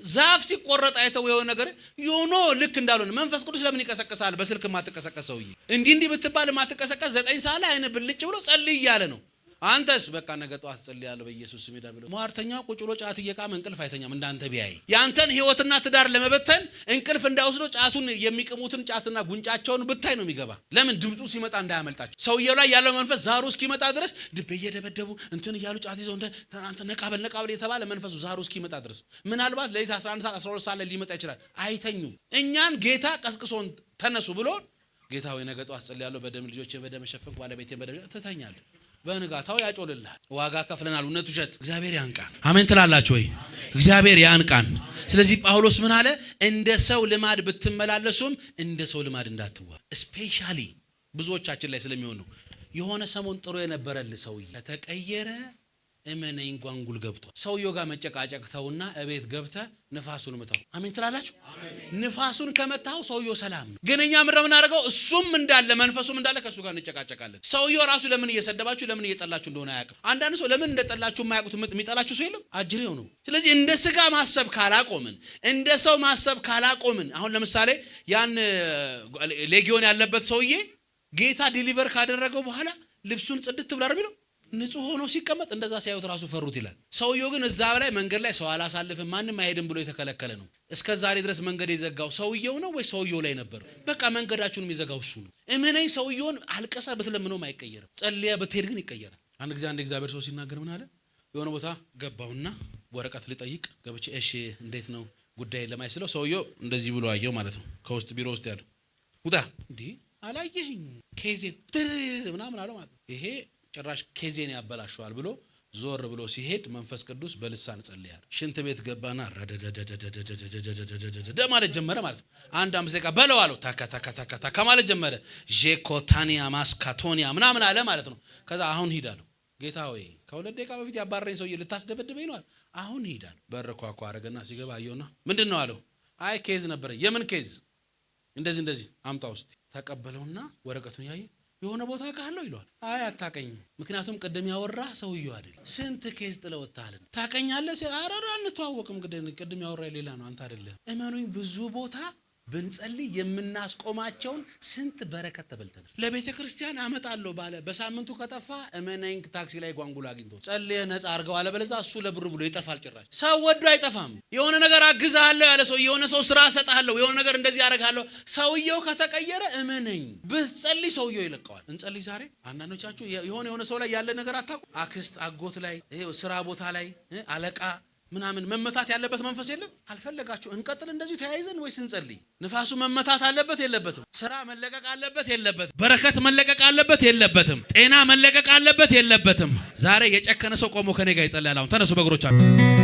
ዛፍ ሲቆረጥ አይተው የሆነ ነገር you know ልክ እንዳልሆነ መንፈስ ቅዱስ ለምን ይቀሰቅሳል? በስልክ ማትቀሰቀስ ሰውዬ እንዲህ እንዲህ ብትባል ማትቀሰቀስ 9 ሰዓት ላይ አይነ ብልጭ ብሎ ጸልይ እያለ ነው። አንተስ በቃ ነገ ጠዋት ጸልያለሁ በኢየሱስ ስም ሄዳ ብሎ ሟርተኛው ቁጭ ብሎ ጫት እየቃመ እንቅልፍ አይተኛም። እንዳንተ ቢያይ ያንተን ህይወትና ትዳር ለመበተን እንቅልፍ እንዳይወስደው ጫቱን የሚቅሙትን ጫትና ጉንጫቸውን ብታይ ነው የሚገባ። ለምን ድምፁ ሲመጣ እንዳያመልጣቸው። ሰውየው ላይ ያለው መንፈስ ዛሩ እስኪመጣ ድረስ ድቤ እየደበደቡ እንትን እያሉ ጫት ይዘው እንደ አንተ ነቃበል ነቃበል የተባለ መንፈሱ ዛሩ እስኪመጣ ድረስ ምናልባት ሌሊት 11 ሰዓት 12 ሰዓት ላይ ሊመጣ ይችላል። አይተኙም። እኛን ጌታ ቀስቅሶን ተነሱ ብሎ ጌታ ሆይ ነገ ጠዋት ጸልያለሁ በደም ልጆቼ በደም ሸፈንኩ ባለቤቴን በደም ትተኛለህ። በንጋታው ያጮልልሃል። ዋጋ ከፍለናል። እውነት ውሸት? እግዚአብሔር ያንቃን። አሜን ትላላችሁ ወይ? እግዚአብሔር ያንቃን። ስለዚህ ጳውሎስ ምን አለ? እንደ ሰው ልማድ ብትመላለሱም እንደ ሰው ልማድ እንዳትዋ። Specially ብዙዎቻችን ላይ ስለሚሆን ነው። የሆነ ሰሞን ጥሩ የነበረልህ ሰውዬ ከተቀየረ እመነኝ ጓንጉል ገብቷል። ሰውየው ጋር መጨቃጨቅ ተውና እቤት ገብተህ ንፋሱን ምታው። አሜን ትላላችሁ? ንፋሱን ከመታው ሰውየው ሰላም ነው። ግን እኛ ምንድነው የምናደርገው? እሱም እንዳለ መንፈሱም እንዳለ ከእሱ ጋር እንጨቃጨቃለን። ሰውየው ራሱ ለምን እየሰደባችሁ ለምን እየጠላችሁ እንደሆነ አያውቅም። አንዳንድ ሰው ለምን እንደጠላችሁ የማያውቁት የሚጠላችሁ ሰው የለም፣ አጅሬው ነው። ስለዚህ እንደ ስጋ ማሰብ ካላቆምን፣ እንደ ሰው ማሰብ ካላቆምን፣ አሁን ለምሳሌ ያን ሌጊዮን ያለበት ሰውዬ ጌታ deliver ካደረገው በኋላ ልብሱን ጽድት ብሎ አይደል የሚለው ንጹህ ሆኖ ሲቀመጥ እንደዛ ሲያዩት ራሱ ፈሩት ይላል። ሰውየው ግን እዛ ላይ መንገድ ላይ ሰው አላሳልፍም ማንም አይሄድም ብሎ የተከለከለ ነው። እስከ ዛሬ ድረስ መንገድ የዘጋው ሰውየው ነው ወይ ሰውየው ላይ ነበር? በቃ መንገዳችሁን የሚዘጋው እሱ ነው። እመነኝ ሰውየውን አልቀሳ ብትለምነውም አይቀየርም። ጸልያ ብትሄድ ግን ይቀየራል። አንድ ጊዜ አንድ እግዚአብሔር ሰው ሲናገር ምን አለ? የሆነ ቦታ ገባውና ወረቀት ልጠይቅ ገብቼ እሺ እንዴት ነው ጉዳይ ለማየት ስለው ሰውየው እንደዚህ ብሎ አየው ማለት ነው። ከውስጥ ቢሮ ውስጥ ያለው ውጣ እንዴ አላየኸኝ case ኤን ምናምን አለው ማለት ነው። ይሄ ጭራሽ case ኤን ያበላሸዋል ብሎ ዞር ብሎ ሲሄድ መንፈስ ቅዱስ በልሳን ጸልያል። ሽንት ቤት ገባና ረደደደደደደደደደደደ ማለት ጀመረ ማለት ነው። አንድ 5 ደቂቃ በለው አለው። ታካ ታካ ታካ ታካ ማለት ጀመረ። ዤኮታኒያ ማስካቶኒያ ምናምን አለ ማለት ነው። ከዛ አሁን ሂድ አለው። ጌታ ሆይ ከ2 ደቂቃ በፊት ያባረረኝ ሰውዬ ልታስደበድበኝ ነው አለ። አሁን ሂድ አለው። በር ኳኳ አረገና ሲገባ አየውና ምንድነው አለው። አይ case ነበረ። የምን case? እንደዚህ እንደዚህ አምጣ ውስጥ ተቀበለውና ወረቀቱን ያየ የሆነ ቦታ አውቃለሁ ይለዋል። አይ አታቀኝም፣ ምክንያቱም ቅድም ያወራህ ሰውየው አይደል። ስንት case ጥለህ ወጥተሃል። ታቀኛለህ ሲል ኧረ ኧረ አንተዋወቅም፣ ቅድም ያወራህ ሌላ ነው አንተ አይደለህም። እመኑኝ ብዙ ቦታ ብንጸልይ የምናስቆማቸውን ስንት በረከት ተበልተናል። ለቤተ ክርስቲያን አመጣለሁ ባለ በሳምንቱ ከጠፋ እመነኝ ታክሲ ላይ ጓንጉል አግኝቶ ጸልየ ነፃ አድርገው፣ አለበለዚያ እሱ ለብሩ ብሎ ይጠፋል። ጭራሽ ሰው ወዶ አይጠፋም። የሆነ ነገር አግዝሃለሁ ያለ ሰው፣ የሆነ ሰው ስራ እሰጥሃለሁ፣ የሆነ ነገር እንደዚህ አደርግሃለሁ፣ ሰውየው ከተቀየረ እመነኝ ብትጸልይ ሰውየው ይለቀዋል። እንጸልይ ዛሬ። አንዳንዶቻችሁ የሆነ ሰው ላይ ያለ ነገር አታውቁ። አክስት አጎት ላይ፣ ስራ ቦታ ላይ አለቃ ምናምን መመታት ያለበት መንፈስ የለም። አልፈለጋችሁ እንቀጥል እንደዚሁ ተያይዘን ወይስ እንጸልይ? ንፋሱ መመታት አለበት የለበትም? ስራ መለቀቅ አለበት የለበትም? በረከት መለቀቅ አለበት የለበትም? ጤና መለቀቅ አለበት የለበትም? ዛሬ የጨከነ ሰው ቆሞ ከኔ ጋር ይጸልያል። አሁን ተነሱ በእግሮቻችሁ።